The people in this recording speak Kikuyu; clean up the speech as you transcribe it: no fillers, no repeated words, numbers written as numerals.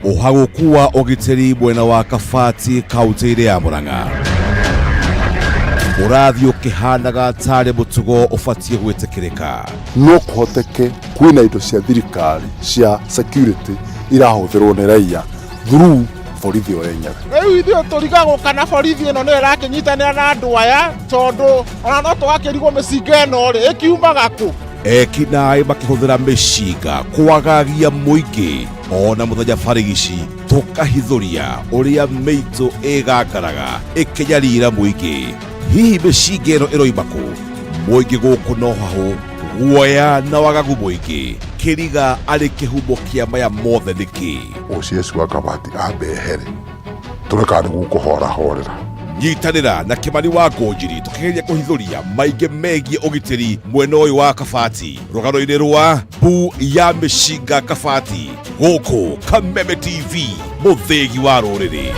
Ũhagũku wa ũgitĩri mwena wa Kabati kaunti-inĩ ya Murang'a ũrathiĩ ũkĩhanaga tarĩ mũtugo ũbatiĩ gwĩtĩkĩrĩka. No kũhoteke kwĩna indo cia thirikari cia security irahũthĩrwo nĩ raia through borithi o enyewe. Rĩu ithuĩ tũrigagwo kana borithi ĩno nĩyo ĩrakĩnyitanĩra na andũ aya, tondũ ona no tũgakĩrigwo mĩcinga ĩno rĩ ĩkiumaga kũ? Ekinaĩ makĩhũthĩra mĩcinga kwagagia mũingĩ ona mũthenya barigici tũkahithũria ũrĩa mĩitũ ĩgangaraga ĩkĩnyarira mũingĩ. Hihi mĩcinga ĩno ĩroima kũ? Mũingĩ gũkũ no hahũ, guoya na wagagu mũingĩ. Kĩriga arĩ kĩhumo kĩa maya mothe nĩkĩ? OCS wa Kabati ambe ehere tũreke kana nĩ gũkũhorahorera. Nyitanĩra na Kĩmani wa Ngũnjiri tũkĩgeria kũhithũria maingĩ megiĩ ũgitĩri mwena ũyũ wa Kabati rũgano-inĩ rwa Mbu ya Mĩcinga Kabati gũkũ Kameme TV, mũthĩgi wa rũrĩrĩ.